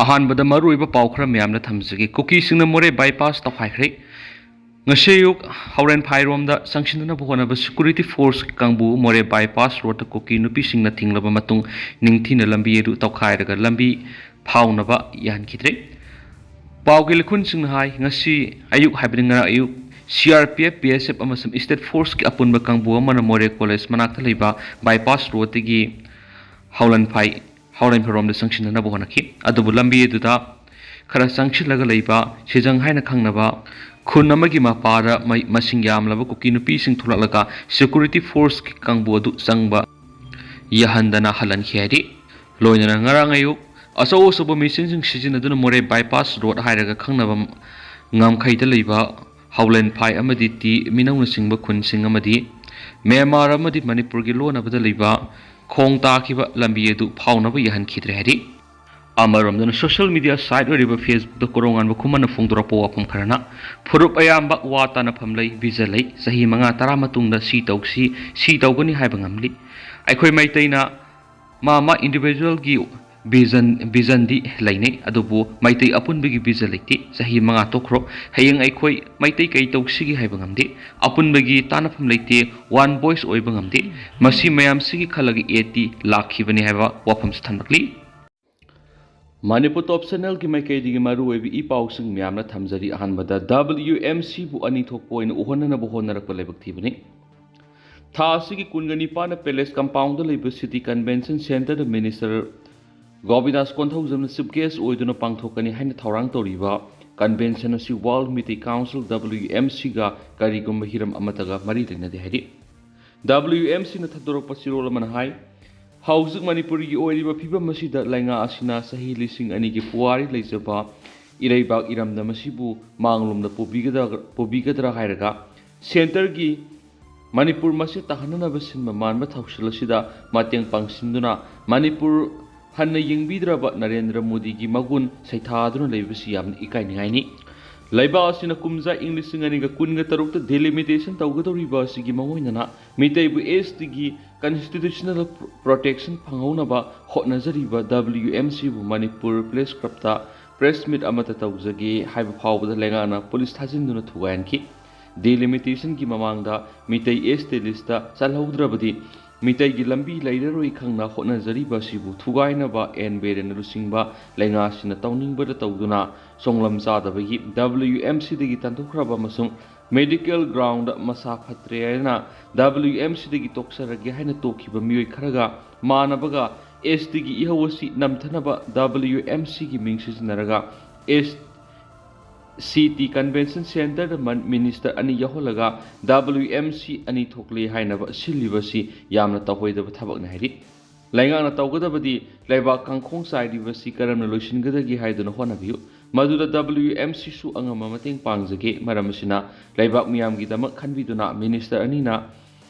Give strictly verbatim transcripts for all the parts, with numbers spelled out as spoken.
ꯑꯍꯥꯟꯕꯗ ꯃꯔꯨꯑꯣꯏꯕ ꯄꯥꯎ ꯈꯔ ꯃꯌꯥꯝꯗ ꯊꯝꯖꯒꯦ꯫ ꯀꯨꯀꯤꯁꯤꯡꯅ ꯃꯣꯔꯦ ꯕꯥꯏꯄꯥꯁ ꯇꯧꯈꯥꯏꯈ꯭ꯔꯦ꯫ ꯉꯁꯤ ꯑꯌꯨꯛ ꯍꯧꯔꯦꯟꯐꯥꯏꯔꯣꯝꯗ ꯆꯪꯁꯤꯟꯅꯅꯕ ꯍꯣꯠꯅꯕ ꯁꯦꯀ꯭ꯌꯨꯔꯤꯇꯤ ꯐꯣꯔꯁ ꯀꯥꯡꯕꯨ ꯃꯣꯔꯦ ꯕꯥꯏꯄꯥꯁ ꯔꯣꯗꯇ ꯀꯨꯀꯤ ꯅꯨꯄꯤꯁꯤꯡꯅ ꯊꯤꯡꯂꯕ ꯃꯇꯨꯡ ꯅꯤꯡꯊꯤꯅ ꯂꯝꯕꯤ ꯑꯗꯨ ꯇꯧꯈꯥꯏꯔꯒ ꯂꯝꯕꯤ ꯐꯥꯎꯅꯕ ꯌꯥꯍꯟꯈꯤꯗ꯭ꯔꯦ꯫ ꯄꯥꯎꯒꯤ ꯂꯤꯈꯨꯟꯁꯤꯡꯅ ꯍꯥꯏ, ꯉꯁꯤ ꯑꯌꯨꯛ, ꯍꯥꯏꯕꯗꯤ ꯉꯔꯥꯡ ꯑꯌꯨꯛ, C R P F, B S F ꯑꯃꯁꯨꯡ ꯁ꯭ꯇꯦꯠ ꯐꯣꯔꯁꯀꯤ ꯑꯄꯨꯟꯕ ꯀꯥꯡꯕꯨ ꯑꯃꯅ ꯃꯣꯔꯦ ꯀꯣꯂꯦꯖ ꯃꯅꯥꯛꯇ ꯂꯩꯕ ꯕꯥꯏꯄꯥꯁ ꯔꯣꯗꯇꯒꯤ ꯍꯧꯂꯟꯐꯥꯏ ꯍꯧꯔꯦꯟꯐꯥꯏꯔꯣꯝꯗ ꯆꯪꯁꯤꯟꯅꯅꯕ ꯍꯣꯠꯅꯈꯤ꯫ ꯑꯗꯨꯕꯨ ꯂꯝꯕꯤ ꯑꯗꯨꯗ ꯈꯔ ꯆꯪꯁꯤꯜꯂꯒ ꯂꯩꯕ ꯁꯤꯖꯪ ꯍꯥꯏꯅ ꯈꯪꯅꯕ ꯈꯨꯟ ꯑꯃꯒꯤ ꯃꯄꯥꯗ ꯃꯩ-, ꯃꯁꯤꯡ ꯌꯥꯝꯂꯕ ꯀꯨꯀꯤ ꯅꯨꯄꯤꯁꯤꯡ ꯊꯣꯛꯂꯛꯂꯒ ꯁꯦꯀ꯭ꯌꯨꯔꯤꯇꯤ ꯐꯣꯔꯁꯀꯤ ꯀꯥꯡꯕꯨ ꯑꯗꯨ ꯆꯪꯕ ꯌꯥꯍꯟꯗꯅ ꯍꯜꯍꯟꯈꯤ ꯍꯥꯏꯔꯤ꯫ ꯂꯣꯏꯅꯅ ꯉꯔꯥꯡ ꯑꯌꯨꯛ ꯑꯆꯧ ꯑꯆꯧꯕ ꯃꯦꯆꯤꯟꯁꯤꯡ ꯁꯤꯖꯤꯟꯅꯗꯨꯅ ꯃꯣꯔꯦ ꯕꯥꯏꯄꯥꯁ ꯔꯣꯗ ꯍꯥꯏꯔꯒ ꯈꯪꯅꯕ ꯉꯝꯈꯩꯗ ꯂꯩꯕ ꯍꯧꯂꯦꯟꯐꯥꯏ ꯑꯃꯗꯤ ꯇꯤ ꯃꯤꯅꯧꯅꯆꯤꯡꯕ ꯈꯨꯟꯁꯤꯡ ꯑꯃꯗꯤ ꯃ꯭ꯌꯥꯟꯃꯥꯔ ꯑꯃꯗꯤ ꯃꯅꯤꯄꯨꯔꯒꯤ ꯂꯣꯟꯅꯕꯗ ꯂꯩꯕ ꯈꯣꯡ ꯇꯥꯈꯤꯕ ꯂꯝꯕꯤ ꯑꯗꯨ ꯐꯥꯎꯅꯕ ꯌꯥꯍꯟꯈꯤꯗ꯭ꯔꯦ ꯍꯥꯏꯔꯤ꯫ ꯑꯃꯔꯣꯝꯗꯅ social media site ꯑꯣꯏꯔꯤꯕ Facebook ꯀꯣꯔꯣꯉꯥꯟꯕ ꯈꯨꯃꯟꯅ ꯐꯣꯡꯗꯣꯔꯛꯄ ꯋꯥꯐꯝ ꯈꯔꯅ ꯐꯨꯔꯨꯞ ꯑꯌꯥꯝꯕ ꯋꯥ ꯇꯥꯅꯐꯝ ꯂꯩ, ꯚꯤꯖꯟ ꯂꯩ, ꯆꯍꯤ ꯃꯉꯥ ꯇꯔꯥ ꯃꯇꯨꯡꯗ ꯁꯤ ꯇꯧꯁꯤ, ꯁꯤ ꯇꯧꯒꯅꯤ ꯍꯥꯏꯕ ꯉꯝꯂꯤ꯫ ꯑꯩꯈꯣꯏ ꯃꯩꯇꯩꯅ ꯃꯥ ꯃꯥ individualꯒꯤ ꯚꯤꯖꯟ, ꯚꯤꯖꯟꯗꯤ ꯂꯩꯅꯩ, ꯑꯗꯨꯕꯨ ꯃꯩꯇꯩ ꯑꯄꯨꯟꯕꯒꯤ ꯚꯤꯖꯟ ꯂꯩꯇꯦ꯫ ꯆꯍꯤ ꯃꯉꯥ ꯇꯣꯛꯈ꯭ꯔꯣ, ꯍꯌꯦꯡ ꯑꯩꯈꯣꯏ ꯃꯩꯇꯩ ꯀꯩ ꯇꯧꯁꯤꯒꯦ ꯍꯥꯏꯕ ꯉꯝꯗꯦ꯫ ꯑꯄꯨꯟꯕꯒꯤ ꯇꯥꯅꯐꯝ ꯂꯩꯇꯦ, one voice ꯑꯣꯏꯕ ꯉꯝꯗꯦ꯫ ꯃꯁꯤ ꯃꯌꯥꯝꯁꯤꯒꯤ ꯈꯜꯂꯒ ꯑꯦ ꯇꯤ ꯂꯥꯛꯈꯤꯕꯅꯤ ꯍꯥꯏꯕ ꯋꯥꯐꯝꯁꯨ ꯊꯝꯂꯛꯂꯤ꯫ ꯃꯅꯤꯄꯨꯔ ꯇꯣꯞ ꯆꯦꯅꯦꯜꯒꯤ ꯃꯥꯏꯀꯩꯗꯒꯤ ꯃꯔꯨꯑꯣꯏꯕ ꯏ ꯄꯥꯎꯁꯤꯡ ꯃꯌꯥꯝꯅ ꯊꯝꯖꯔꯤ꯫ ꯑꯍꯥꯟꯕꯗ, ꯗꯕ꯭ꯂꯤꯌꯨ ꯑꯦꯝ ꯁꯤꯕꯨ ꯑꯅꯤ ꯊꯣꯛꯄ ꯑꯣꯏꯅ ꯎꯍꯟꯅꯅꯕ ꯍꯣꯠꯅꯔꯛꯄ ꯂꯥꯏꯕꯛ ꯊꯤꯕꯅꯤ꯫ ꯊꯥ ꯑꯁꯤꯒꯤ ꯀꯨꯟꯒ ꯅꯤꯄꯥꯟꯗ ꯄꯦꯂꯦꯁ ꯀꯝꯄꯥꯎꯟꯗ ꯂꯩꯕ ꯁꯤꯇꯤ ꯀꯟꯚꯦꯟꯁꯟ ꯁꯦꯟꯇꯔꯗ ꯃꯤꯅꯤꯁꯇꯔ ꯒꯣꯕꯤꯟꯗꯥꯁ ꯀꯣꯟꯊꯧꯖꯝꯅ ꯆꯤꯐ ꯒꯦꯁ ꯑꯣꯏꯗꯨꯅ ꯄꯥꯡꯊꯣꯛꯀꯅꯤ ꯍꯥꯏꯅ ꯊꯧꯔꯥꯡ ꯇꯧꯔꯤꯕ ꯀꯟꯚꯦꯟꯁꯟ ꯑꯁꯤ ꯋꯥꯔꯜ ꯃꯤꯇꯩ ꯀꯥꯎꯟꯁꯤꯜ, ꯗꯕ꯭ꯂꯤꯌꯨ ꯑꯦꯝ ꯁꯤꯒ ꯀꯔꯤꯒꯨꯝꯕ ꯍꯤꯔꯝ ꯑꯃꯠꯇꯒ ꯃꯔꯤ ꯂꯩꯅꯗꯦ ꯍꯥꯏꯔꯤ꯫ ꯗꯕ꯭ꯂꯤꯌꯨ ꯑꯦꯝ ꯁꯤꯅ ꯊꯥꯗꯣꯔꯛꯄ ꯆꯦꯔꯣꯜ ꯑꯃꯅ ꯍꯥꯏ, ꯍꯧꯖꯤꯛ ꯃꯅꯤꯄꯨꯔꯒꯤ ꯑꯣꯏꯔꯤꯕ ꯐꯤꯕꯝ ꯑꯁꯤꯗ ꯂꯩꯉꯥꯛ ꯑꯁꯤꯅ ꯆꯍꯤ ꯂꯤꯁꯤꯡ ꯑꯅꯤꯒꯤ ꯄꯨꯋꯥꯔꯤ ꯂꯩꯖꯕ ꯏꯔꯩꯕꯥꯛ ꯏꯔꯝꯗꯝ ꯑꯁꯤꯕꯨ ꯃꯥꯡꯂꯣꯝꯗ ꯄꯨꯕꯤꯒꯗ-, ꯄꯨꯕꯤꯒꯗ꯭ꯔꯥ ꯍꯥꯏꯔꯒ ꯁꯦꯟꯇꯔꯒꯤ ꯃꯅꯤꯄꯨꯔ ꯃꯁꯦ ꯇꯥꯍꯟꯅꯅꯕ ꯁꯤꯟꯕ ꯃꯥꯟꯕ ꯊꯧꯁꯤꯜ ꯑꯁꯤꯗ ꯃꯇꯦꯡ ꯄꯥꯡꯁꯤꯟꯗꯨꯅ ꯃꯅꯤꯄꯨꯔ ꯍꯟꯅ ꯌꯦꯡꯕꯤꯗ꯭ꯔꯕ ꯅꯔꯦꯟꯗ꯭ꯔ ꯃꯣꯗꯤꯒꯤ ꯃꯒꯨꯟ ꯁꯩꯊꯥꯗꯨꯅ ꯂꯩꯕꯁꯤ ꯌꯥꯝꯅ ꯏꯀꯥꯏꯅꯤꯡꯉꯥꯏꯅꯤ꯫ ꯂꯩꯕꯥꯛ ꯑꯁꯤꯅ ꯀꯨꯝꯖꯥ ꯏꯪ ꯂꯤꯁꯤꯡ ꯑꯅꯤꯒ ꯀꯨꯟꯒ ꯇꯔꯨꯛꯇ ꯗꯤꯂꯤꯃꯤꯇꯦꯁꯟ ꯇꯧꯒꯗꯧꯔꯤꯕ ꯑꯁꯤꯒꯤ ꯃꯥꯡꯑꯣꯏꯅꯅ ꯃꯤꯇꯩꯕꯨ ꯑꯦꯁ ꯇꯤꯒꯤ ꯀꯟꯁꯇꯤꯇ꯭ꯌꯨꯁꯅꯦꯜ ꯄ꯭ꯔꯣꯇꯦꯛꯁꯟ ꯐꯪꯍꯧꯅꯕ ꯍꯣꯠꯅꯖꯔꯤꯕ ꯗꯕ꯭ꯂꯤꯌꯨ ꯑꯦꯝ ꯁꯤꯕꯨ ꯃꯅꯤꯄꯨꯔ ꯄ꯭ꯔꯦꯁ ꯀ꯭ꯂꯕꯇ ꯄ꯭ꯔꯦꯁ ꯃꯤꯠ ꯑꯃꯠꯇ ꯇꯧꯖꯒꯦ ꯍꯥꯏꯕ ꯐꯥꯎꯕꯗ ꯂꯩꯉꯥꯛꯅ ꯄꯨꯂꯤꯁ ꯊꯥꯖꯤꯟꯗꯨꯅ ꯊꯨꯒꯥꯏꯍꯟꯈꯤ꯫ ꯗꯤꯂꯤꯃꯤꯇꯦꯁꯟꯒꯤ ꯃꯃꯥꯡꯗ ꯃꯤꯇꯩ ꯑꯦꯁ ꯇꯤ ꯂꯤꯁꯇ ꯆꯜꯍꯧꯗ꯭ꯔꯕꯗꯤ ꯃꯤꯇꯩꯒꯤ ꯂꯝꯕꯤ ꯂꯩꯔꯔꯣꯏ ꯈꯪꯅ ꯍꯣꯠꯅꯖꯔꯤꯕ ꯑꯁꯤꯕꯨ ꯊꯨꯒꯥꯏꯅꯕ ꯑꯦꯟ ꯕꯤꯔꯦꯟꯅ ꯂꯨꯆꯤꯡꯕ ꯂꯩꯉꯥꯛꯁꯤꯅ ꯇꯧꯅꯤꯡꯕꯗ ꯇꯧꯗꯨꯅ ꯁꯣꯡꯂꯝ ꯆꯥꯗꯕꯒꯤ ꯗꯕ꯭ꯂꯤꯌꯨ ꯑꯦꯝ ꯁꯤꯗꯒꯤ ꯇꯥꯟꯊꯣꯛꯈ꯭ꯔꯕ ꯑꯃꯁꯨꯡ ꯃꯦꯗꯤꯀꯦꯜ ꯒ꯭ꯔꯥꯎꯟꯗ ꯃꯁꯥ ꯐꯠꯇ꯭ꯔꯦ ꯍꯥꯏꯅ ꯗꯕ꯭ꯂꯤꯌꯨ ꯑꯦꯝ ꯁꯤꯗꯒꯤ ꯇꯣꯛꯆꯔꯒꯦ ꯍꯥꯏꯅ ꯇꯣꯛꯈꯤꯕ ꯃꯤꯑꯣꯏ ꯈꯔꯒ ꯃꯥꯟꯅꯕꯒ ꯑꯦꯁ ꯇꯤꯒꯤ ꯏꯍꯧ ꯑꯁꯤ ꯅꯝꯊꯅꯕ ꯗꯕ꯭ꯂꯤꯌꯨ ꯑꯦꯝ ꯁꯤꯒꯤ ꯃꯤꯡ ꯁꯤꯖꯤꯟꯅꯔꯒ ꯑꯦꯁ ꯁꯤ ꯇꯤ ꯀꯟꯚꯦꯟꯁꯟ ꯁꯦꯟꯇꯔꯗ ꯃꯟ-, ꯃꯤꯅꯤꯁꯇꯔ ꯑꯅꯤ ꯌꯥꯎꯍꯜꯂꯒ ꯗꯕ꯭ꯂꯤꯌꯨ ꯑꯦꯝ ꯁꯤ ꯑꯅꯤ ꯊꯣꯛꯂꯦ ꯍꯥꯏꯅꯕ ꯁꯤꯜꯂꯤꯕꯁꯤ ꯌꯥꯝꯅ ꯇꯧꯍꯩꯗꯕ ꯊꯕꯛꯅꯤ ꯍꯥꯏꯔꯤ꯫ ꯂꯩꯉꯥꯛꯅ ꯇꯧꯒꯗꯕꯗꯤ ꯂꯩꯕꯥꯛ ꯀꯥꯡꯈꯣꯡ ꯆꯥꯏꯔꯤꯕꯁꯤ ꯀꯔꯝꯅ ꯂꯣꯏꯁꯤꯟꯒꯗꯒꯦ ꯍꯥꯏꯗꯨꯅ ꯍꯣꯠꯅꯕꯤꯌꯨ꯫ ꯃꯗꯨꯗ ꯗꯕ꯭ꯂꯤꯌꯨ ꯑꯦꯝ ꯁꯤꯁꯨ ꯑꯉꯝꯕ ꯃꯇꯦꯡ ꯄꯥꯡꯖꯒꯦ꯫ ꯃꯔꯝ ꯑꯁꯤꯅ ꯂꯩꯕꯥꯛ ꯃꯤꯌꯥꯝꯒꯤꯗꯃꯛ ꯈꯟꯕꯤꯗꯨꯅ ꯃꯤꯅꯤꯁꯇꯔ ꯑꯅꯤꯅ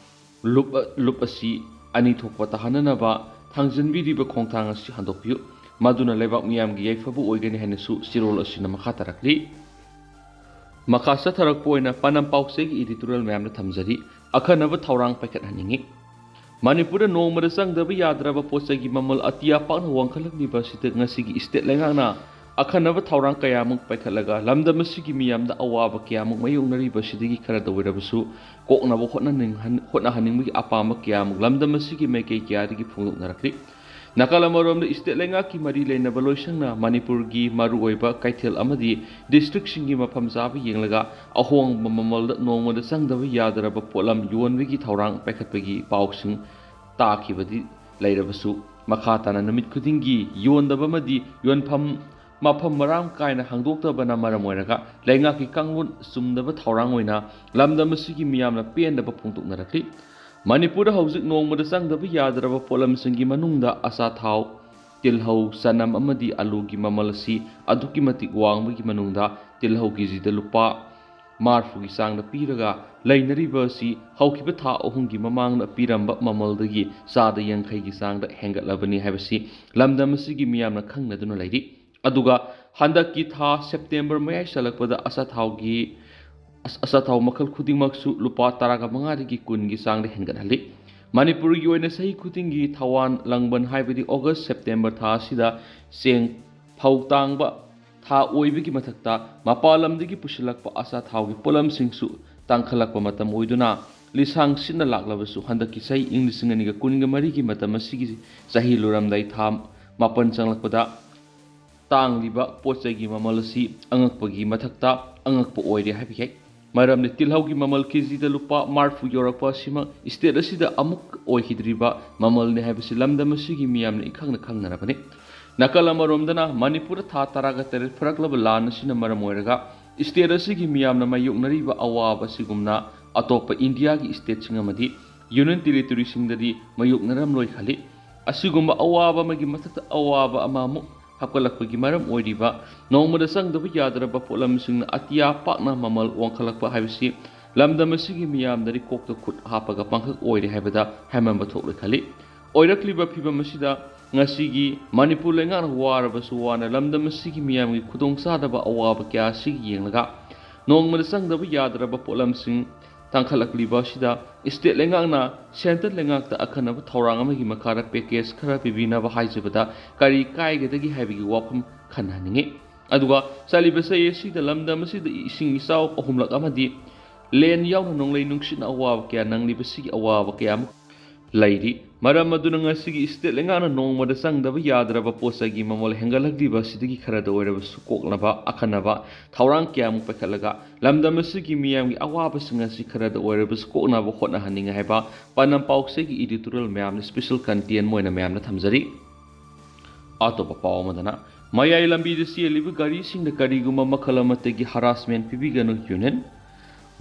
ꯂꯨꯞ, ꯂꯨꯞ ꯑꯁꯤ ꯑꯅꯤ ꯊꯣꯛꯄ ꯇꯥꯍꯟꯅꯅꯕ ꯊꯥꯡꯖꯤꯟꯕꯤꯔꯤꯕ ꯈꯣꯡꯊꯥꯡ ꯑꯁꯤ ꯍꯟꯗꯣꯛꯄꯤꯌꯨ꯫ ꯃꯗꯨꯅ ꯂꯩꯕꯥꯛ ꯃꯤꯌꯥꯝꯒꯤ ꯌꯥꯏꯐꯕ ꯑꯣꯏꯒꯅꯤ ꯍꯥꯏꯅꯁꯨ ꯆꯦꯔꯣꯜ ꯑꯁꯤꯅ ꯃꯈꯥ ꯇꯥꯔꯛꯂꯤ꯫ ꯃꯈꯥ ꯆꯠꯊꯔꯛꯄ ꯑꯣꯏꯅ ꯄꯥꯟꯗꯝ ꯄꯥꯎꯆꯦꯒꯤ ꯏꯗꯤꯇꯣꯔꯤꯌꯦꯜ ꯃꯌꯥꯝꯗ ꯊꯝꯖꯔꯤ꯫ ꯑꯈꯟꯅꯕ ꯊꯧꯔꯥꯡ ꯄꯥꯏꯈꯠꯍꯟꯅꯤꯡꯏ꯫ ꯃꯅꯤꯄꯨꯔꯗ ꯅꯣꯡꯃꯗ ꯆꯪꯗꯕ ꯌꯥꯗ꯭ꯔꯕ ꯄꯣꯠ ꯆꯩꯒꯤ ꯃꯃꯜ ꯑꯇꯤꯌꯥ ꯄꯥꯛꯅ ꯋꯥꯡꯈꯠꯂꯛꯂꯤꯕ ꯑꯁꯤꯗ ꯉꯁꯤꯒꯤ ꯁ꯭ꯇꯦꯠ ꯂꯩꯉꯥꯛꯅ ꯑꯈꯟꯅꯕ ꯊꯧꯔꯥꯡ ꯀꯌꯥꯃꯨꯛ ꯄꯥꯏꯈꯠꯂꯒ ꯂꯝꯗꯝ ꯑꯁꯤꯒꯤ ꯃꯤꯌꯥꯝꯗ ꯑꯋꯥꯕ ꯀꯌꯥꯃꯨꯛ ꯃꯥꯌꯣꯛꯅꯔꯤꯕ ꯑꯁꯤꯗꯒꯤ ꯈꯔꯗ ꯑꯣꯏꯔꯕꯁꯨ ꯀꯣꯛꯅꯕ ꯍꯣꯠꯅꯅꯤꯡꯍꯟ-, ꯍꯣꯠꯅꯍꯟꯅꯤꯡꯕꯒꯤ ꯑꯄꯥꯝꯕ ꯀꯌꯥꯃꯨꯛ ꯂꯝꯗꯝ ꯑꯁꯤꯒꯤ ꯃꯥꯏꯀꯩ ꯀꯌꯥꯗꯒꯤ ꯐꯣꯡꯗꯣꯛꯅꯔꯛꯂꯤ꯫ ꯅꯥꯀꯜ ꯑꯃꯔꯣꯝꯗ ꯁ꯭ꯇꯦꯠ ꯂꯩꯉꯥꯛꯀꯤ ꯃꯔꯤ ꯂꯩꯅꯕ ꯂꯣꯏꯁꯪꯅ ꯃꯅꯤꯄꯨꯔꯒꯤ ꯃꯔꯨꯑꯣꯏꯕ ꯀꯩꯊꯦꯜ ꯑꯃꯗꯤ ꯗꯤꯁꯇ꯭ꯔꯤꯛꯁꯤꯡꯒꯤ ꯃꯐꯝ ꯆꯥꯕ ꯌꯦꯡꯂꯒ ꯑꯍꯣꯡꯕ ꯃꯃꯜꯗ ꯅꯣꯡꯃꯗ ꯆꯪꯗꯕ ꯌꯥꯗ꯭ꯔꯕ ꯄꯣꯠꯂꯝ ꯌꯣꯟꯕꯒꯤ ꯊꯧꯔꯥꯡ ꯄꯥꯏꯈꯠꯄꯒꯤ ꯄꯥꯎꯁꯤꯡ ꯇꯥꯈꯤꯕꯗꯤ ꯂꯩꯔꯕꯁꯨ, ꯃꯈꯥ ꯇꯥꯅ ꯅꯨꯃꯤꯠ ꯈꯨꯗꯤꯡꯒꯤ ꯌꯣꯟꯗꯕ ꯑꯃꯗꯤ ꯌꯣꯟꯐꯝ ꯃꯐꯝ ꯃꯔꯥꯡ ꯀꯥꯏꯅ ꯍꯥꯡꯗꯣꯛꯇꯕꯅ ꯃꯔꯝ ꯑꯣꯏꯔꯒ ꯂꯩꯉꯥꯛꯀꯤ ꯀꯥꯡꯂꯣꯟ ꯆꯨꯝꯗꯕ ꯊꯧꯔꯥꯡ ꯑꯣꯏꯅ ꯂꯝꯗꯝ ꯑꯁꯤꯒꯤ ꯃꯤꯌꯥꯝꯅ ꯄꯦꯟꯗꯕ ꯐꯣꯡꯗꯣꯛꯅꯔꯛꯂꯤ꯫ ꯃꯅꯤꯄꯨꯔꯗ ꯍꯧꯖꯤꯛ ꯅꯣꯡꯃꯗ ꯆꯪꯗꯕ ꯌꯥꯗ꯭ꯔꯕ ꯄꯣꯠꯂꯝꯁꯤꯡꯒꯤ ꯃꯅꯨꯡꯗ ꯑꯆꯥꯊꯥꯎ, ꯇꯤꯜꯍꯧ, ꯆꯅꯝ ꯑꯃꯗꯤ ꯑꯂꯨꯒꯤ ꯃꯃꯜ ꯑꯁꯤ ꯑꯗꯨꯛꯀꯤ ꯃꯇꯤꯛ ꯋꯥꯡꯕꯒꯤ ꯃꯅꯨꯡꯗ ꯇꯤꯜꯍꯧ ꯀꯦꯖꯤꯗ ꯂꯨꯄꯥ ꯃꯔꯤꯐꯨꯒꯤ ꯆꯥꯡꯗ ꯄꯤꯔꯒ ꯂꯩꯅꯔꯤꯕ ꯑꯁꯤ ꯍꯧꯈꯤꯕ ꯊꯥ ꯑꯍꯨꯝꯒꯤ ꯃꯃꯥꯡꯗ ꯄꯤꯔꯝꯕ ꯃꯃꯜꯗꯒꯤ ꯆꯥꯗ ꯌꯥꯡꯈꯩꯒꯤ ꯆꯥꯡꯗ ꯍꯦꯟꯒꯠꯂꯕꯅꯤ ꯍꯥꯏꯕꯁꯤ ꯂꯝꯗꯝ ꯑꯁꯤꯒꯤ ꯃꯤꯌꯥꯝꯅ ꯈꯪꯅꯗꯨꯅ ꯂꯩꯔꯤ꯫ ꯑꯗꯨꯒ ꯍꯟꯗꯛꯀꯤ ꯊꯥ ꯁꯦꯞꯇꯦꯝꯕꯔ ꯃꯌꯥꯏ ꯆꯜꯂꯛꯄꯗ ꯑꯆꯥꯊꯥꯎꯒꯤ ꯑꯆꯥꯊꯥꯎ ꯃꯈꯜ ꯈꯨꯗꯤꯡꯃꯛꯁꯨ ꯂꯨꯄꯥ ꯇꯔꯥꯒ ꯃꯉꯥꯗꯒꯤ ꯀꯨꯟꯒꯤ ꯆꯥꯡꯗ ꯍꯦꯟꯒꯠꯍꯜꯂꯤ꯫ ꯃꯅꯤꯄꯨꯔꯒꯤ ꯑꯣꯏꯅ ꯆꯍꯤ ꯈꯨꯗꯤꯡꯒꯤ ꯊꯧꯋꯥꯟ ꯂꯥꯡꯕꯟ, ꯍꯥꯏꯕꯗꯤ ꯑꯣꯒꯁ ꯁꯦꯞꯇꯦꯝꯕꯔ ꯊꯥ ꯑꯁꯤꯗ ꯆꯦꯡ ꯐꯧ ꯇꯥꯡꯕ ꯊꯥ ꯑꯣꯏꯕꯒꯤ ꯃꯊꯛꯇ ꯃꯄꯥꯟ ꯂꯝꯗꯒꯤ ꯄꯨꯁꯤꯜꯂꯛꯄ ꯑꯆꯥꯊꯥꯎꯒꯤ ꯄꯣꯠꯂꯝꯁꯤꯡꯁꯨ ꯇꯥꯡꯈꯠꯂꯛꯄ ꯃꯇꯝ ꯑꯣꯏꯗꯨꯅ ꯂꯤꯁꯥꯡ ꯁꯤꯠꯅ ꯂꯥꯛꯂꯕꯁꯨ, ꯍꯟꯗꯛꯀꯤ ꯆꯍꯤ ꯏꯪ ꯂꯤꯁꯤꯡ ꯑꯅꯤꯒ ꯀꯨꯟꯒ ꯃꯔꯤꯒꯤ ꯃꯇꯝ ꯑꯁꯤꯒꯤ ꯆꯍꯤ ꯂꯣꯏꯔꯝꯗꯥꯏ ꯊꯥ ꯃꯥꯄꯟ ꯆꯪꯂꯛꯄꯗ ꯇꯥꯡꯂꯤꯕ ꯄꯣꯠ ꯆꯩꯒꯤ ꯃꯃꯜ ꯑꯁꯤ ꯑꯉꯛꯄꯒꯤ ꯃꯊꯛꯇ ꯑꯉꯛꯄ ꯑꯣꯏꯔꯦ ꯍꯥꯏꯕ ꯌꯥꯏ꯫ ꯃꯔꯝꯗꯤ ꯇꯤꯜꯍꯧꯒꯤ ꯃꯃꯜ ꯀꯦꯖꯤꯗ ꯂꯨꯄꯥ ꯃꯔꯤꯐꯨ ꯌꯧꯔꯛꯄ ꯑꯁꯤꯃꯛ ꯁ꯭ꯇꯦꯠ ꯑꯁꯤꯗ ꯑꯃꯨꯛ ꯑꯣꯏꯈꯤꯗ꯭ꯔꯤꯕ ꯃꯃꯜꯅꯤ ꯍꯥꯏꯕꯁꯤ ꯂꯝꯗꯝ ꯑꯁꯤꯒꯤ ꯃꯤꯌꯥꯝꯅ ꯏꯈꯪꯅ ꯈꯪꯅꯔꯕꯅꯤ꯫ ꯅꯥꯀꯜ ꯑꯃꯔꯣꯝꯗꯅ, ꯃꯅꯤꯄꯨꯔꯗ ꯊꯥ ꯇꯔꯥꯒ ꯇꯔꯦꯠ ꯐꯔꯛꯂꯕ ꯂꯥꯟ ꯑꯁꯤꯅ ꯃꯔꯝ ꯑꯣꯏꯔꯒ ꯁ꯭ꯇꯦꯠ ꯑꯁꯤꯒꯤ ꯃꯤꯌꯥꯝꯅ ꯃꯥꯌꯣꯛꯅꯔꯤꯕ ꯑꯋꯥꯕ ꯑꯁꯤꯒꯨꯝꯅ ꯑꯇꯣꯞꯄ ꯏꯟꯗꯤꯌꯥꯒꯤ ꯁ꯭ꯇꯦꯠꯁꯤꯡ ꯑꯃꯗꯤ ꯌꯨꯅꯤꯌꯟ ꯇꯦꯔꯤꯇꯣꯔꯤꯁꯤꯡꯗꯗꯤ ꯃꯥꯌꯣꯛꯅꯔꯝꯂꯣꯏ ꯈꯜꯂꯤ꯫ ꯑꯁꯤꯒꯨꯝꯕ ꯑꯋꯥꯕ ꯑꯃꯒꯤ ꯃꯊꯛꯇ ꯑꯋꯥꯕ ꯑꯃꯃꯨꯛ ꯍꯥꯞꯀꯠꯂꯛꯄꯒꯤ ꯃꯔꯝ ꯑꯣꯏꯔꯤꯕ ꯅꯣꯡꯃꯗ ꯆꯪꯗꯕ ꯌꯥꯗ꯭ꯔꯕ ꯄꯣꯠꯂꯝꯁꯤꯡꯅ ꯑꯇꯤꯌꯥ ꯄꯥꯛꯅ ꯃꯃꯜ ꯋꯥꯡꯈꯠꯂꯛꯄ ꯍꯥꯏꯕꯁꯤ ꯂꯝꯗꯝ ꯑꯁꯤꯒꯤ ꯃꯤꯌꯥꯝꯅꯗꯤ ꯀꯣꯛꯇ ꯈꯨꯠ ꯍꯥꯞꯄꯒ ꯄꯥꯡꯈꯛ ꯑꯣꯏꯔꯦ ꯍꯥꯏꯕꯗ ꯍꯥꯏꯃꯟꯕ ꯊꯣꯛꯂꯣꯏ ꯈꯜꯂꯤ꯫ ꯑꯣꯏꯔꯛꯂꯤꯕ ꯐꯤꯕꯝ ꯑꯁꯤꯗ ꯉꯁꯤꯒꯤ ꯃꯅꯤꯄꯨꯔ ꯂꯩꯉꯥꯛꯅ ꯋꯥꯔꯕꯁꯨ ꯋꯥꯅ ꯂꯝꯗꯝ ꯑꯁꯤꯒꯤ ꯃꯤꯌꯥꯝꯒꯤ ꯈꯨꯗꯣꯡꯆꯥꯗꯕ ꯑꯋꯥꯕ ꯀꯌꯥ ꯑꯁꯤ ꯌꯦꯡꯂꯒ ꯅꯣꯡꯃꯗ ꯆꯪꯗꯕ ꯌꯥꯗ꯭ꯔꯕ ꯄꯣꯠꯂꯝꯁꯤꯡ ꯇꯥꯡꯈꯠꯂꯛꯂꯤꯕ ꯑꯁꯤꯗ ꯁ꯭ꯇꯦꯠ ꯂꯩꯉꯥꯛꯅ ꯁꯦꯟꯇꯔ ꯂꯩꯉꯥꯛꯇ ꯑꯈꯟꯅꯕ ꯊꯧꯔꯥꯡ ꯑꯃꯒꯤ ꯃꯈꯥꯗ ꯄꯦꯀꯦꯖ ꯈꯔ ꯄꯤꯕꯤꯅꯕ ꯍꯥꯏꯖꯕꯗ ꯀꯔꯤ ꯀꯥꯏꯒꯗꯒꯦ ꯍꯥꯏꯕꯒꯤ ꯋꯥꯐꯝ ꯈꯟꯅꯍꯟꯅꯤꯡꯏ꯫ ꯑꯗꯨꯒ ꯆꯠꯂꯤꯕ ꯆꯍꯤ ꯑꯁꯤꯗ ꯂꯝꯗꯝ ꯑꯁꯤꯗ ꯏꯁꯤꯡ ꯏꯆꯥꯎ ꯑꯍꯨꯝꯂꯛ ꯑꯃꯗꯤ ꯂꯦꯟ ꯌꯥꯎꯅ ꯅꯣꯡꯂꯩ ꯅꯨꯡꯁꯤꯠꯅ ꯑꯋꯥꯕ ꯀꯌꯥ ꯅꯪꯂꯤꯕꯁꯤꯒꯤ ꯑꯋꯥꯕ ꯀꯌꯥ ꯑꯃ ꯂꯩꯔꯤ꯫ ꯃꯔꯝ ꯑꯗꯨꯅ ꯉꯁꯤꯒꯤ ꯁ꯭ꯇꯦꯠ ꯂꯩꯉꯥꯛꯅ ꯅꯣꯡꯃꯗ ꯆꯪꯗꯕ ꯌꯥꯗ꯭ꯔꯕ ꯄꯣꯠ ꯆꯩꯒꯤ ꯃꯃꯜ ꯍꯦꯟꯒꯠꯂꯛꯂꯤꯕ ꯑꯁꯤꯗꯒꯤ ꯈꯔꯗ ꯑꯣꯏꯔꯕꯁꯨ ꯀꯣꯛꯅꯕ ꯑꯈꯟꯅꯕ ꯊꯧꯔꯥꯡ ꯀꯌꯥꯃꯨꯛ ꯄꯥꯏꯈꯠꯂꯒ ꯂꯝꯗꯝ ꯑꯁꯤꯒꯤ ꯃꯤꯌꯥꯝꯒꯤ ꯑꯋꯥꯕꯁꯤꯡ ꯑꯁꯤ ꯈꯔꯗ ꯑꯣꯏꯔꯕꯁꯨ ꯀꯣꯛꯅꯕ ꯍꯣꯠꯅꯍꯟꯅꯤꯡꯉꯤ ꯍꯥꯏꯕ ꯄꯥꯟꯗꯝ ꯄꯥꯎꯆꯦꯒꯤ editorial ꯃꯌꯥꯝꯅ special content ꯑꯣꯏꯅ ꯃꯌꯥꯝꯅ ꯊꯝꯖꯔꯤ꯫ ꯑꯇꯣꯞꯄ ꯄꯥꯎ ꯑꯃꯗꯅ, ꯃꯌꯥꯏ ꯂꯝꯕꯤꯗ ꯆꯦꯜꯂꯤꯕ ꯒꯥꯔꯤꯁꯤꯡꯗ ꯀꯔꯤꯒꯨꯝꯕ ꯃꯈꯜ ꯑꯃꯠꯇꯒꯤ harassment ꯄꯤꯕꯤꯒꯅꯨ ꯌꯨꯅꯤꯌꯟ꯫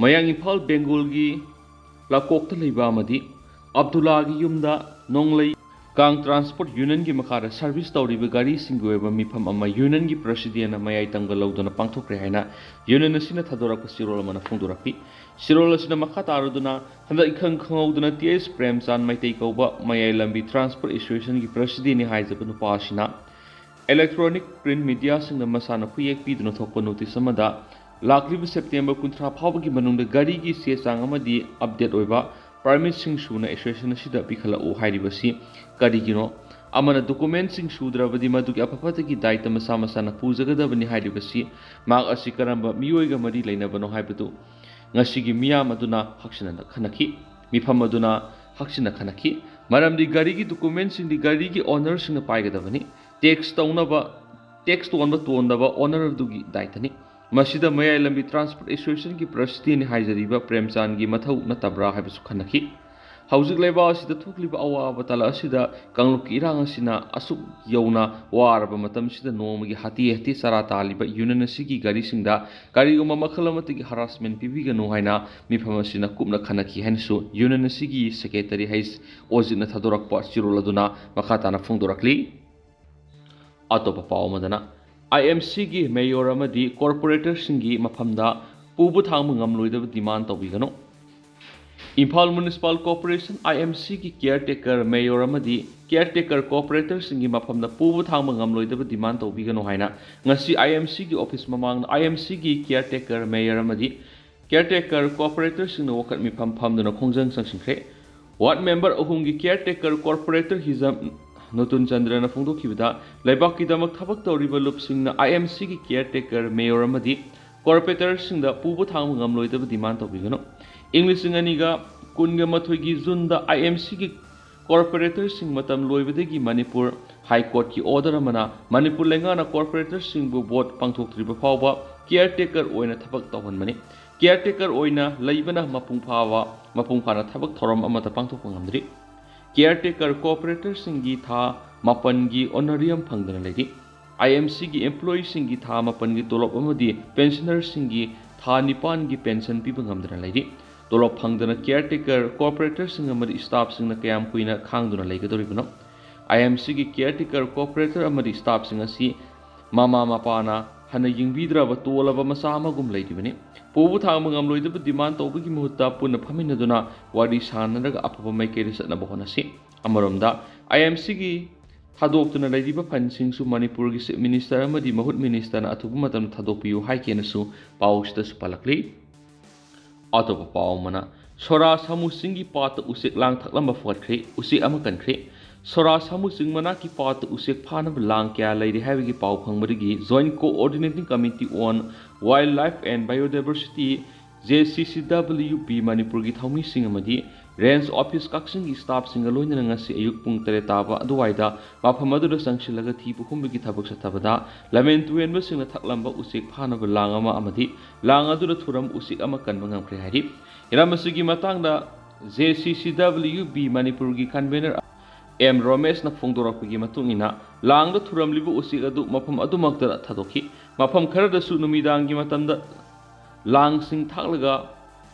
ꯃꯌꯥꯡ ꯏꯝꯐꯥꯜ ꯕꯦꯡꯒꯣꯜꯒꯤ ꯂꯥꯀꯣꯛꯇ ꯂꯩꯕ ꯑꯃꯗꯤ ꯑꯕꯗꯨꯜꯂꯥꯒꯤ ꯌꯨꯝꯗ ꯅꯣꯡꯂꯩ ꯀꯥꯡ ꯇ꯭ꯔꯥꯟꯁꯄꯣꯔꯠ ꯌꯨꯅꯤꯌꯟꯒꯤ ꯃꯈꯥꯗ ꯁꯔꯚꯤꯁ ꯇꯧꯔꯤꯕ ꯒꯥꯔꯤꯁꯤꯡꯒꯤ ꯑꯣꯏꯕ ꯃꯤꯐꯝ ꯑꯃ ꯌꯨꯅꯤꯌꯟꯒꯤ ꯄ꯭ꯔꯁꯤꯗꯦꯟꯅ ꯃꯌꯥꯏ ꯇꯪꯕ ꯂꯧꯗꯨꯅ ꯄꯥꯡꯊꯣꯛꯈ꯭ꯔꯦ ꯍꯥꯏꯅ ꯌꯨꯅꯤꯌꯟ ꯑꯁꯤꯅ ꯊꯥꯗꯣꯔꯛꯄ ꯆꯦꯔꯣꯜ ꯑꯃꯅ ꯐꯣꯡꯗꯣꯔꯛꯂꯤ꯫ ꯆꯦꯔꯣꯜ ꯑꯁꯤꯅ ꯃꯈꯥ ꯇꯥꯔꯗꯨꯅ, ꯍꯟꯗꯛ ꯏꯈꯪ ꯈꯪꯍꯧꯗꯅ ꯇꯤ ꯑꯦꯁ ꯄ꯭ꯔꯦꯝꯆꯥꯟ ꯃꯩꯇꯩ ꯀꯧꯕ ꯃꯌꯥꯏ ꯂꯝꯕꯤ ꯇ꯭ꯔꯥꯟꯁꯄꯣꯔꯠ ꯑꯦꯁꯣꯁꯤꯌꯦꯁꯟꯒꯤ ꯄ꯭ꯔꯁꯤꯗꯦꯟꯅꯤ ꯍꯥꯏꯖꯕ ꯅꯨꯄꯥ ꯑꯁꯤꯅ Electronic print mediaꯁꯤꯡꯅ ꯃꯁꯥꯅ ꯈꯨꯌꯦꯛ ꯄꯤꯗꯨꯅ ꯊꯣꯛꯄ notice ꯑꯃꯗ ꯂꯥꯛꯂꯤꯕ September ꯀꯨꯟꯊ꯭ꯔꯥ ꯐꯥꯎꯕꯒꯤ ꯃꯅꯨꯡꯗ ꯒꯥꯔꯤꯒꯤ ꯆꯦ ꯆꯥꯡ ꯑꯃꯗꯤ update ꯑꯣꯏꯕ permitꯁꯤꯡ ꯁꯨꯅ association ꯑꯁꯤꯗ ꯄꯤꯈꯠꯂꯛꯎ ꯍꯥꯏꯔꯤꯕꯁꯤ ꯀꯔꯤꯒꯤꯅꯣ? ꯑꯃꯅ documentꯁꯤꯡ ꯁꯨꯗ꯭ꯔꯕꯗꯤ ꯃꯗꯨꯒꯤ ꯑꯐ ꯐꯠꯇꯒꯤ ꯗꯥꯏꯇ ꯃꯁꯥ ꯃꯁꯥꯅ ꯄꯨꯖꯒꯗꯕꯅꯤ ꯍꯥꯏꯔꯤꯕꯁꯤ ꯃꯍꯥꯛ ꯑꯁꯤ ꯀꯔꯝꯕ ꯃꯤꯑꯣꯏꯒ ꯃꯔꯤ ꯂꯩꯅꯕꯅꯣ ꯍꯥꯏꯕꯗꯨ ꯉꯁꯤꯒꯤ ꯃꯤꯌꯥꯝ ꯑꯗꯨꯅ ꯍꯛꯆꯤꯟꯅ ꯈꯟꯅꯈꯤ꯫ ꯃꯤꯐꯝ ꯑꯗꯨꯅ ꯍꯛꯆꯤꯟꯅ ꯈꯟꯅꯈꯤ꯫ ꯃꯔꯝꯗꯤ ꯒꯥꯔꯤꯒꯤ documentꯁꯤꯡꯗꯤ ꯒꯥꯔꯤꯒꯤ ownerꯁꯤꯡꯅ ꯄꯥꯏꯒꯗꯕꯅꯤ꯫ Tax ꯇꯧꯅꯕ, tax ꯇꯣꯟꯕ ꯇꯣꯟꯗꯕ owner ꯑꯗꯨꯒꯤ ꯗꯥꯏꯇꯅꯤ꯫ ꯃꯁꯤꯗ ꯃꯌꯥꯏ ꯂꯝꯕꯤ Transport Associationꯒꯤ presidentꯅꯤ ꯍꯥꯏꯖꯔꯤꯕ ꯄ꯭ꯔꯦꯝꯆꯥꯟꯒꯤ ꯃꯊꯧ ꯅꯠꯇꯕ꯭ꯔꯥ ꯍꯥꯏꯕꯁꯨ ꯈꯟꯅꯈꯤ꯫ ꯍꯧꯖꯤꯛ ꯂꯩꯕꯥꯛ ꯑꯁꯤꯗ ꯊꯣꯛꯂꯤꯕ ꯑꯋꯥꯕ ꯇꯥꯂꯛ ꯑꯁꯤꯗ ꯀꯥꯡꯂꯨꯞꯀꯤ ꯏꯔꯥꯡ ꯑꯁꯤꯅ ꯑꯁꯨꯛ ꯌꯧꯅ ꯋꯥꯔꯕ ꯃꯇꯝꯁꯤꯗ ꯅꯣꯡꯃꯒꯤ ꯍꯥꯇꯦ ꯍꯥꯇꯦ ꯆꯔꯥ ꯇꯥꯜꯂꯤꯕ union ꯑꯁꯤꯒꯤ ꯒꯥꯔꯤꯁꯤꯡꯗ ꯀꯔꯤꯒꯨꯝꯕ ꯃꯈꯜ ꯑꯃꯠꯇꯒꯤ harassment ꯄꯤꯕꯤꯒꯅꯨ ꯍꯥꯏꯅ ꯃꯤꯐꯝ ꯑꯁꯤꯅ ꯀꯨꯞꯅ ꯈꯟꯅꯈꯤ ꯍꯥꯏꯅꯁꯨ union ꯑꯁꯤꯒꯤ secretary ꯍꯩꯁ ꯑꯣꯖꯤꯠꯅ ꯊꯥꯗꯣꯔꯛꯄ ꯆꯦꯔꯣꯜ ꯑꯗꯨꯅ ꯃꯈꯥ ꯇꯥꯅ ꯐꯣꯡꯗꯣꯔꯛꯂꯤ꯫ ꯑꯇꯣꯞꯄ ꯄꯥꯎ ꯑꯃꯗꯅ, IMCꯒꯤ mayor ꯑꯃꯗꯤ corporatorꯁꯤꯡꯒꯤ ꯃꯐꯝꯗ ꯄꯨꯕ ꯊꯥꯡꯕ ꯉꯝꯂꯣꯏꯗꯕ demand ꯇꯧꯕꯤꯒꯅꯨ꯫ Imphal Municipal Corporation, IMCꯒꯤ caretaker mayor ꯑꯃꯗꯤ caretaker corporatorꯁꯤꯡꯒꯤ ꯃꯐꯝꯗ ꯄꯨꯕ ꯊꯥꯡꯕ ꯉꯝꯂꯣꯏꯗꯕ demand ꯇꯧꯕꯤꯒꯅꯨ ꯍꯥꯏꯅ ꯉꯁꯤ IMCꯒꯤ office ꯃꯃꯥꯡꯗ IMCꯒꯤ caretaker mayor ꯑꯃꯗꯤ caretaker corporatorꯁꯤꯡꯅ ꯋꯥꯀꯠ ꯃꯤꯐꯝ ꯐꯝꯗꯨꯅ ꯈꯣꯡꯖꯪ ꯆꯪꯁꯤꯟꯈ꯭ꯔꯦ꯫ Ward member ꯑꯍꯨꯝꯒꯤ caretaker corporator ꯍꯤꯖꯝ ꯅꯨꯇꯨꯟ ꯆꯟꯗ꯭ꯔꯅ ꯐꯣꯡꯗꯣꯛꯈꯤꯕꯗ, ꯂꯩꯕꯥꯛꯀꯤꯗꯃꯛ ꯊꯕꯛ ꯇꯧꯔꯤꯕ ꯂꯨꯞꯁꯤꯡꯅ IMCꯒꯤ caretaker mayor ꯑꯃꯗꯤ corporatorꯁꯤꯡꯗ ꯄꯨꯕ ꯊꯥꯡꯕ ꯉꯝꯂꯣꯏꯗꯕ demand ꯇꯧꯕꯤꯒꯅꯨ꯫ ꯏꯪ ꯂꯤꯁꯤꯡ ꯑꯅꯤꯒ ꯀꯨꯟꯒ ꯃꯥꯊꯣꯏꯒꯤ Juneꯗ IMCꯒꯤ corporatorꯁꯤꯡ ꯃꯇꯝ ꯂꯣꯏꯕꯗꯒꯤ ꯃꯅꯤꯄꯨꯔ High Courtꯀꯤ order ꯑꯃꯅ ꯃꯅꯤꯄꯨꯔ ꯂꯩꯉꯥꯛꯅ corporatorꯁꯤꯡꯕꯨ vote ꯄꯥꯡꯊꯣꯛꯇ꯭ꯔꯤꯕ ꯐꯥꯎꯕ caretaker ꯑꯣꯏꯅ ꯊꯕꯛ ꯇꯧꯍꯟꯕꯅꯤ꯫ Caretaker ꯑꯣꯏꯅ ꯂꯩꯕꯅ ꯃꯄꯨꯡ ꯐꯥꯕ, ꯃꯄꯨꯡ ꯐꯥꯅ ꯊꯕꯛ ꯊꯧꯔꯝ ꯑꯃꯠꯇ ꯄꯥꯡꯊꯣꯛꯄ ꯉꯝꯗ꯭ꯔꯤ꯫ Caretaker corporatorꯁꯤꯡꯒꯤ ꯊꯥ ꯃꯥꯄꯟꯒꯤ honorarium ꯐꯪꯗꯅ ꯂꯩꯔꯤ꯫ IMCꯒꯤ employeeꯁꯤꯡꯒꯤ ꯊꯥ ꯃꯥꯄꯟꯒꯤ ꯇꯣꯂꯣꯞ ꯑꯃꯗꯤ pensionerꯁꯤꯡꯒꯤ ꯊꯥ ꯅꯤꯄꯥꯟꯒꯤ pension ꯄꯤꯕ ꯉꯝꯗꯅ ꯂꯩꯔꯤ꯫ ꯇꯣꯂꯣꯞ ꯐꯪꯗꯅ caretaker corporatorꯁꯤꯡ ꯑꯃꯗꯤ staffꯁꯤꯡꯅ ꯀꯌꯥꯝ ꯀꯨꯏꯅ ꯈꯥꯡꯗꯨꯅ ꯂꯩꯒꯗꯧꯔꯤꯕꯅꯣ? IMCꯒꯤ caretaker corporator ꯑꯃꯗꯤ staffꯁꯤꯡ ꯑꯁꯤ ꯃꯃꯥ ꯃꯄꯥꯅ ꯍꯟꯅ ꯌꯦꯡꯕꯤꯗ꯭ꯔꯕ ꯇꯣꯜꯂꯕ ꯃꯆꯥ ꯑꯃꯒꯨꯝ ꯂꯩꯔꯤꯕꯅꯤ꯫ ꯄꯨꯕ ꯊꯥꯡꯕ ꯉꯝꯂꯣꯏꯗꯕ demand ꯇꯧꯕꯒꯤ ꯃꯍꯨꯠꯇ ꯄꯨꯟꯅ ꯐꯝꯃꯤꯟꯅꯗꯨꯅ ꯋꯥꯔꯤ ꯁꯥꯟꯅꯔꯒ ꯑꯐꯕ ꯃꯥꯏꯀꯩꯗ ꯆꯠꯅꯕ ꯍꯣꯠꯅꯁꯤ꯫ ꯑꯃꯔꯣꯝꯗ IMCꯒꯤ ꯊꯥꯗꯣꯛꯇꯨꯅ ꯂꯩꯔꯤꯕ ꯐꯟꯁꯤꯡꯁꯨ ꯃꯅꯤꯄꯨꯔꯒꯤ ꯆꯤꯐ ꯃꯤꯅꯤꯁꯇꯔ ꯑꯃꯗꯤ ꯃꯍꯨꯠ ꯃꯤꯅꯤꯁꯇꯔꯅ ꯑꯊꯨꯕ ꯃꯇꯝꯗ ꯊꯥꯗꯣꯛꯄꯤꯌꯨ ꯍꯥꯏꯈꯤꯅꯁꯨ ꯄꯥꯎ ꯑꯁꯤꯗꯁꯨ ꯄꯜꯂꯛꯂꯤ꯫ ꯑꯇꯣꯞꯄ ꯄꯥꯎ ꯑꯃꯅ, ꯁꯣꯔꯥ ꯁꯥꯃꯨꯁꯤꯡꯒꯤ ꯄꯥꯠꯇ ꯎꯆꯦꯛ ꯂꯥꯡ ꯊꯛꯂꯝꯕ ꯐꯒꯠꯈ꯭ꯔꯦ, ꯎꯆꯦꯛ ꯑꯃ ꯀꯟꯈ꯭ꯔꯦ꯫ ꯁꯣꯔꯥ ꯁꯥꯃꯨꯁꯤꯡ ꯃꯅꯥꯛꯀꯤ ꯄꯥꯠꯇ ꯎꯆꯦꯛ ꯐꯥꯅꯕ ꯂꯥꯡ ꯀꯌꯥ ꯂꯩꯔꯤ ꯍꯥꯏꯕꯒꯤ ꯄꯥꯎ ꯐꯪꯕꯗꯒꯤ Joint Coordinating Committee on Wildlife and Biodiversity, J C C W B ꯃꯅꯤꯄꯨꯔꯒꯤ ꯊꯧꯃꯤꯁꯤꯡ ꯑꯃꯗꯤ ꯔꯦꯟꯖ ꯑꯣꯐꯤꯁ ꯀꯛꯆꯤꯡꯒꯤ ꯁ꯭ꯇꯥꯐꯁꯤꯡꯒ ꯂꯣꯏꯅꯅ ꯉꯁꯤ ꯑꯌꯨꯛ ꯄꯨꯡ ꯇꯔꯦꯠ ꯇꯥꯕ ꯑꯗꯨꯋꯥꯏꯗ ꯃꯐꯝ ꯑꯗꯨꯗ ꯆꯪꯁꯤꯜꯂꯒ ꯊꯤꯕ ꯍꯨꯝꯕꯒꯤ ꯊꯕꯛ ꯆꯠꯊꯕꯗ ꯂꯝꯍꯦꯟ ꯇꯨꯍꯦꯟꯕꯁꯤꯡꯅ ꯊꯛꯂꯝꯕ ꯎꯆꯦꯛ ꯐꯥꯅꯕ ꯂꯥꯡ ꯑꯃ ꯑꯃꯗꯤ ꯂꯥꯡ ꯑꯗꯨꯗ ꯊꯨꯔꯝ ꯎꯆꯦꯛ ꯑꯃ ꯀꯟꯕ ꯉꯝꯈ꯭ꯔꯦ ꯍꯥꯏꯔꯤ꯫ ꯍꯤꯔꯝ ꯑꯁꯤꯒꯤ ꯃꯇꯥꯡꯗ J C C W B ꯃꯅꯤꯄꯨꯔꯒꯤ ꯀꯟꯚꯦꯅꯔ ꯑꯦꯝ ꯔꯣꯃꯦꯁꯅ ꯐꯣꯡꯗꯣꯔꯛꯄꯒꯤ ꯃꯇꯨꯡ ꯏꯟꯅ, ꯂꯥꯡꯗ ꯊꯨꯔꯝꯂꯤꯕ ꯎꯆꯦꯛ ꯑꯗꯨ ꯃꯐꯝ ꯑꯗꯨꯃꯛꯇꯗ ꯊꯥꯗꯣꯛꯈꯤ꯫ ꯃꯐꯝ ꯈꯔꯗꯁꯨ ꯅꯨꯃꯤꯗꯥꯡꯒꯤ ꯃꯇꯝꯗ ꯂꯥꯡꯁꯤꯡ ꯊꯥꯛꯂꯒ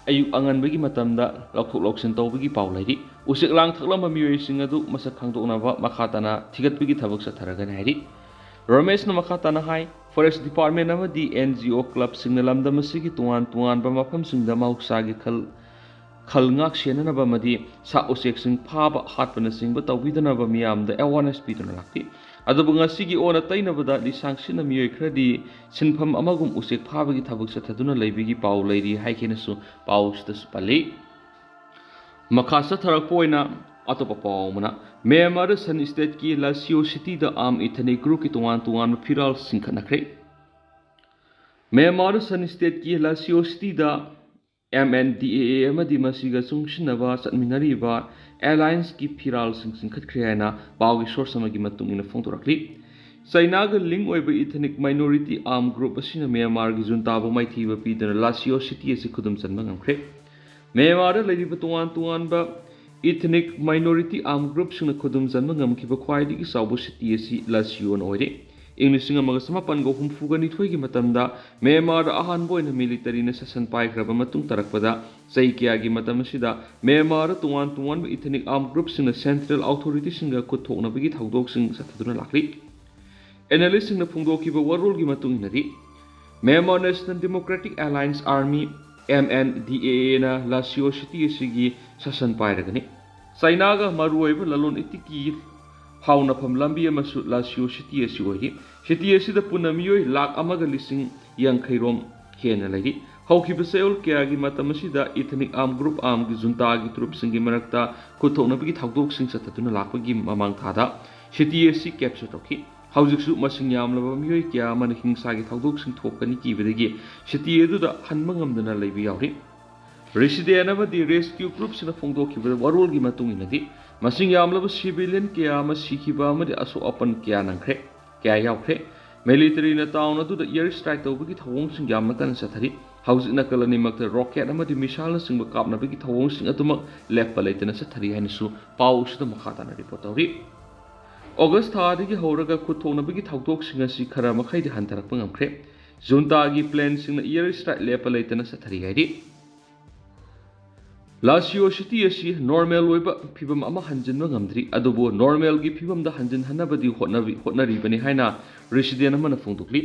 ꯑꯌꯨꯛ ꯑꯉꯟꯕꯒꯤ ꯃꯇꯝꯗ ꯂꯧꯊꯣꯛ ꯂꯧꯁꯤꯟ ꯇꯧꯕꯒꯤ ꯄꯥꯎ ꯂꯩꯔꯤ꯫ ꯎꯆꯦꯛ ꯂꯥꯡ ꯊꯛꯂꯝꯕ ꯃꯤꯑꯣꯏꯁꯤꯡ ꯑꯗꯨ ꯃꯁꯛ ꯈꯪꯗꯣꯛꯅꯕ ꯃꯈꯥ ꯇꯥꯅ ꯊꯤꯒꯠꯄꯒꯤ ꯊꯕꯛ ꯆꯠꯊꯔꯒꯅꯤ ꯍꯥꯏꯔꯤ꯫ ꯔꯣꯃꯦꯁꯅ ꯃꯈꯥ ꯇꯥꯅ ꯍꯥꯏ, ꯐꯣꯔꯦꯁ ꯗꯤꯄꯥꯔꯠꯃꯦꯟ ꯑꯃꯗꯤ N G O ꯀ꯭ꯂꯕꯁꯤꯡꯅ ꯂꯝꯗꯝ ꯑꯁꯤꯒꯤ ꯇꯣꯉꯥꯟ ꯇꯣꯉꯥꯟꯕ ꯃꯐꯝꯁꯤꯡꯗ ꯃꯍꯧꯁꯥꯒꯤ ꯈꯜ ꯈꯜ ꯉꯥꯛ ꯁꯦꯟꯅꯅꯕ ꯑꯃꯗꯤ ꯁꯥ ꯎꯆꯦꯛꯁꯤꯡ ꯐꯥꯕ, ꯍꯥꯠꯄꯅꯆꯤꯡꯕ ꯇꯧꯕꯤꯗꯅꯕ ꯃꯤꯌꯥꯝꯗ awareness ꯄꯤꯗꯨꯅ ꯂꯥꯛꯂꯤ꯫ ꯑꯗꯨꯕꯨ ꯉꯁꯤꯒꯤ ꯑꯣꯟꯅ ꯇꯩꯅꯕꯗ ꯂꯤꯁꯥꯡ ꯁꯤꯠꯅ ꯃꯤꯑꯣꯏ ꯈꯔꯗꯤ ꯁꯤꯟꯐꯝ ꯑꯃꯒꯨꯝ ꯎꯆꯦꯛ ꯐꯥꯕꯒꯤ ꯊꯕꯛ ꯆꯠꯊꯗꯨꯅ ꯂꯩꯕꯒꯤ ꯄꯥꯎ ꯂꯩꯔꯤ ꯍꯥꯏꯈꯤꯅꯁꯨ ꯄꯥꯎꯁꯤꯗꯁꯨ ꯄꯜꯂꯤ꯫ ꯃꯈꯥ ꯆꯠꯊꯔꯛꯄ ꯑꯣꯏꯅ ꯑꯇꯣꯞꯄ ꯄꯥꯎ ꯑꯃꯅ, ꯃ꯭ꯌꯥꯟꯃꯥꯔꯗ ꯁꯟ ꯁ꯭ꯇꯦꯠꯀꯤ ꯂꯥꯁꯤꯑꯣ ꯁꯤꯇꯤꯗ armed ethnic groupꯀꯤ ꯇꯣꯉꯥꯟ ꯇꯣꯉꯥꯟꯕ ꯐꯤꯔꯥꯜ ꯆꯤꯡꯈꯠꯅꯈ꯭ꯔꯦ꯫ ꯃ꯭ꯌꯥꯟꯃꯥꯔꯗ ꯁꯟ ꯁ꯭ꯇꯦꯠꯀꯤ ꯂꯥꯁꯤꯑꯣ ꯁꯤꯇꯤꯗ M N D A A ꯑꯃꯗꯤ ꯃꯁꯤꯒ ꯆꯨꯡꯁꯤꯟꯅꯕ ꯆꯠꯃꯤꯟꯅꯔꯤꯕ allianceꯀꯤ ꯐꯤꯔꯥꯜꯁꯤꯡ ꯆꯤꯡꯈꯠꯈ꯭ꯔꯦ ꯍꯥꯏꯅ ꯄꯥꯎꯒꯤ source ꯑꯃꯒꯤ ꯃꯇꯨꯡ ꯏꯟꯅ ꯐꯣꯡꯗꯣꯔꯛꯂꯤ꯫ ꯆꯩꯅꯥꯒ link ꯑꯣꯏꯕ ethnic minority armed group ꯑꯁꯤꯅ ꯃ꯭ꯌꯥꯟꯃꯥꯔꯒꯤ ꯖꯨꯟꯇꯥꯕꯨ ꯃꯥꯏꯊꯤꯕ ꯄꯤꯗꯨꯅ ꯂꯥꯁꯤꯑꯣ ꯁꯤꯇꯤ ꯑꯁꯤ ꯈꯨꯗꯨꯝ ꯆꯟꯕ ꯉꯝꯈ꯭ꯔꯦ꯫ ꯃ꯭ꯌꯥꯟꯃꯥꯔꯗ ꯂꯩꯔꯤꯕ ꯇꯣꯉꯥꯟ ꯇꯣꯉꯥꯟꯕ ethnic minority armed groupꯁꯤꯡꯅ ꯈꯨꯗꯨꯝ ꯆꯟꯕ ꯉꯝꯈꯤꯕ ꯈ꯭ꯋꯥꯏꯗꯒꯤ ꯆꯥꯎꯕ ꯁꯤꯇꯤ ꯑꯁꯤ ꯂꯥꯁꯤꯑꯣꯅ ꯑꯣꯏꯔꯦ꯫ ꯏꯪ ꯂꯤꯁꯤꯡ ꯑꯃꯒ ꯆꯃꯥꯄꯟꯒ ꯍꯨꯝꯐꯨꯒ ꯅꯤꯊꯣꯏꯒꯤ ꯃꯇꯝꯗ ꯃ꯭ꯌꯥꯟꯃꯥꯔꯗ ꯑꯍꯥꯟꯕ ꯑꯣꯏꯅ militaryꯅ ꯁꯥꯁꯟ ꯄꯥꯏꯈ꯭ꯔꯕ ꯃꯇꯨꯡ ꯇꯥꯔꯛꯄꯗ ꯆꯍꯤ ꯀꯌꯥꯒꯤ ꯃꯇꯝ ꯑꯁꯤꯗ ꯃ꯭ꯌꯥꯟꯃꯥꯔꯗ ꯇꯣꯉꯥꯟ ꯇꯣꯉꯥꯟꯕ ethnic armed groupꯁꯤꯡꯅ central authorityꯁꯤꯡꯒ ꯈꯨꯠ ꯊꯣꯛꯅꯕꯒꯤ ꯊꯧꯗꯣꯛꯁꯤꯡ ꯆꯠꯊꯗꯨꯅ ꯂꯥꯛꯂꯤ꯫ Analystꯁꯤꯡꯅ ꯐꯣꯡꯗꯣꯛꯈꯤꯕ ꯋꯥꯔꯣꯜꯒꯤ ꯃꯇꯨꯡ ꯏꯟꯅꯗꯤ, Myanmar National Democratic Alliance Army, M N D A Aꯅ ꯂꯥꯁꯤꯑꯣ ꯁꯤꯇꯤ ꯑꯁꯤꯒꯤ ꯁꯥꯁꯟ ꯄꯥꯏꯔꯒꯅꯤ꯫ ꯆꯩꯅꯥꯒ ꯃꯔꯨꯑꯣꯏꯕ ꯂꯂꯣꯟ ꯏꯇꯤꯛꯀꯤ ꯐꯥꯎꯅꯐꯝ ꯂꯝꯕꯤ ꯑꯃꯁꯨ ꯂꯥꯁꯤꯑꯣ ꯁꯤꯇꯤ ꯑꯁꯤ ꯑꯣꯏꯔꯤ꯫ ꯁꯤꯇꯤ ꯑꯁꯤꯗ ꯄꯨꯟꯅ ꯃꯤꯑꯣꯏ ꯂꯥꯈ ꯑꯃꯒ ꯂꯤꯁꯤꯡ ꯌꯥꯡꯈꯩ ꯔꯣꯝ ꯍꯦꯟꯅ ꯂꯩꯔꯤ꯫ ꯍꯧꯈꯤꯕ ꯆꯌꯣꯜ ꯀꯌꯥꯒꯤ ꯃꯇꯝ ꯑꯁꯤꯗ ꯏꯊꯅꯤꯛ ꯑꯥꯔꯝ ꯒ꯭ꯔꯨꯞ ꯑꯥꯔꯝꯒꯤ ꯖꯨꯟꯇꯥꯒꯤ ꯇ꯭ꯔꯨꯞꯁꯤꯡꯒꯤ ꯃꯔꯛꯇ ꯈꯨꯠꯊꯣꯛꯅꯕꯒꯤ ꯊꯧꯗꯣꯛꯁꯤꯡ ꯆꯠꯊꯗꯨꯅ ꯂꯥꯛꯄꯒꯤ ꯃꯃꯥꯡ ꯊꯥꯗ ꯁꯤꯇꯤ ꯑꯁꯤ ꯀꯦꯞꯆꯔ ꯇꯧꯈꯤ꯫ ꯍꯧꯖꯤꯛꯁꯨ ꯃꯁꯤꯡ ꯌꯥꯝꯂꯕ ꯃꯤꯑꯣꯏ ꯀꯌꯥ ꯑꯃꯅ ꯍꯤꯡꯁꯥꯒꯤ ꯊꯧꯗꯣꯛꯁꯤꯡ ꯊꯣꯛꯀꯅꯤ ꯀꯤꯕꯗꯒꯤ ꯁꯤꯇꯤ ꯑꯗꯨꯗ ꯍꯟꯕ ꯉꯝꯗꯅ ꯂꯩꯕ ꯌꯥꯎꯔꯤ꯫ ꯔꯦꯁꯤꯗꯦꯟ ꯑꯃꯗꯤ ꯔꯦꯁꯀ꯭ꯌꯨ ꯒ꯭ꯔꯨꯞꯁꯤꯡꯅ ꯐꯣꯡꯗꯣꯛꯈꯤꯕ ꯋꯥꯔꯣꯜꯒꯤ ꯃꯇꯨꯡ ꯏꯟꯅꯗꯤ, ꯃꯁꯤꯡ ꯌꯥꯝꯂꯕ ꯁꯤꯚꯤꯂꯤꯌꯟ ꯀꯌꯥ ꯑꯃ ꯁꯤꯈꯤꯕ ꯑꯃꯗꯤ ꯑꯁꯣꯛ ꯑꯄꯟ ꯀꯌꯥ ꯅꯪꯈ꯭ꯔꯦ, ꯀꯌꯥ ꯌꯥꯎꯈ꯭ꯔꯦ꯫ ꯃꯤꯂꯤꯇꯔꯤꯅ ꯇꯥꯎꯟ ꯑꯗꯨꯗ ꯑꯦꯌꯔ ꯁ꯭ꯇ꯭ꯔꯥꯏꯛ ꯇꯧꯕꯒꯤ ꯊꯧꯑꯣꯡꯁꯤꯡ ꯌꯥꯝꯅ ꯀꯟꯅ ꯆꯠꯊꯔꯤ꯫ ꯍꯧꯖꯤꯛ ꯅꯥꯀꯜ ꯑꯅꯤꯃꯛꯇ ꯔꯣꯀꯦꯠ ꯑꯃꯗꯤ ꯃꯤꯁꯥꯏꯜꯅꯆꯤꯡꯕ ꯀꯥꯞꯅꯕꯒꯤ ꯊꯧꯑꯣꯡꯁꯤꯡ ꯑꯗꯨꯃꯛ ꯂꯦꯞꯄ ꯂꯩꯇꯅ ꯆꯠꯊꯔꯤ ꯍꯥꯏꯅꯁꯨ ꯄꯥꯎ ꯑꯁꯤꯗ ꯃꯈꯥ ꯇꯥꯅ ꯔꯤꯄꯣꯔꯠ ꯇꯧꯔꯤ꯫ ꯑꯣꯒꯁ ꯊꯥꯗꯒꯤ ꯍꯧꯔꯒ ꯈꯨꯠꯊꯣꯛꯅꯕꯒꯤ ꯊꯧꯗꯣꯛꯁꯤꯡ ꯑꯁꯤ ꯈꯔ ꯃꯈꯩꯗꯤ ꯍꯟꯊꯔꯛꯄ ꯉꯝꯈ꯭ꯔꯦ꯫ ꯖꯨꯟꯇꯥꯒꯤ ꯄ꯭ꯂꯦꯟꯁꯤꯡꯅ ꯑꯦꯌꯔ ꯁ꯭ꯇ꯭ꯔꯥꯏꯛ ꯂꯦꯞꯄ ꯂꯩꯇꯅ ꯆꯠꯊꯔꯤ ꯍꯥꯏꯔꯤ꯫ ꯂꯥꯁꯤꯑꯣ ꯁꯤꯇꯤ ꯑꯁꯤ ꯅꯣꯔꯃꯦꯜ ꯑꯣꯏꯕ ꯐꯤꯕꯝ ꯑꯃ ꯍꯟꯖꯤꯟꯕ ꯉꯝꯗ꯭ꯔꯤ, ꯑꯗꯨꯕꯨ ꯅꯣꯔꯃꯦꯜꯒꯤ ꯐꯤꯕꯝꯗ ꯍꯟꯖꯤꯟꯍꯟꯅꯕꯗꯤ ꯍꯣꯠꯅꯕꯤ-, ꯍꯣꯠꯅꯔꯤꯕꯅꯤ ꯍꯥꯏꯅ ꯔꯦꯁꯤꯗꯦꯟ ꯑꯃꯅ ꯐꯣꯡꯗꯣꯛꯂꯤ꯫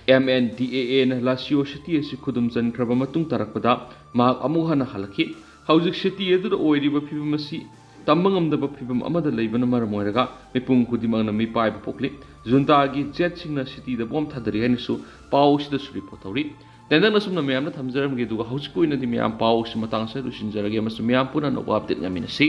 ꯑꯦꯝ ꯑꯦꯟ ꯗꯤ ꯑꯦ ꯑꯦꯅ ꯂꯥꯁꯤꯑꯣ ꯁꯤꯇꯤ ꯑꯁꯤ ꯈꯨꯗꯨꯝ ꯆꯟꯈ꯭ꯔꯕ ꯃꯇꯨꯡ ꯇꯥꯔꯛꯄꯗ ꯃꯍꯥꯛ ꯑꯃꯨꯛ ꯍꯟꯅ ꯍꯜꯂꯛꯈꯤ꯫ ꯍꯧꯖꯤꯛ ꯁꯤꯇꯤ ꯑꯗꯨꯗ ꯑꯣꯏꯔꯤꯕ ꯐꯤꯕꯝ ꯑꯁꯤ ꯇꯝꯕ ꯉꯝꯗꯕ ꯐꯤꯕꯝ ꯑꯃꯗ ꯂꯩꯕꯅ ꯃꯔꯝ ꯑꯣꯏꯔꯒ ꯃꯤꯄꯨꯝ ꯈꯨꯗꯤꯡꯃꯛꯅ ꯃꯤꯄꯥꯏꯕ ꯄꯣꯛꯂꯤ꯫ ꯖꯨꯟꯇꯥꯒꯤ ꯖꯦꯠꯁꯤꯡꯅ ꯁꯤꯇꯤꯗ ꯕꯣꯝ ꯊꯥꯗꯔꯤ ꯍꯥꯏꯅꯁꯨ ꯄꯥꯎ ꯑꯁꯤꯗꯁꯨ ꯔꯤꯄꯣꯔꯠ ꯇꯧꯔꯤ꯫ ꯇꯦꯟꯇꯛꯅ ꯁꯨꯝꯅ ꯃꯌꯥꯝꯅ ꯊꯝꯖꯔꯝꯒꯦ, ꯑꯗꯨꯒ ꯍꯧꯖꯤꯛꯀꯤ ꯑꯣꯏꯅꯗꯤ ꯃꯌꯥꯝ ꯄꯥꯎ ꯑꯁꯤ ꯃꯇꯥꯡ ꯑꯁꯤꯗ ꯂꯣꯏꯁꯤꯟꯖꯔꯒꯦ ꯑꯃꯁꯨꯡ ꯃꯌꯥꯝ ꯄꯨꯟꯅ ꯑꯅꯧꯕ ꯑꯞꯗꯦꯠ ꯉꯥꯏꯃꯤꯟꯅꯁꯤ꯫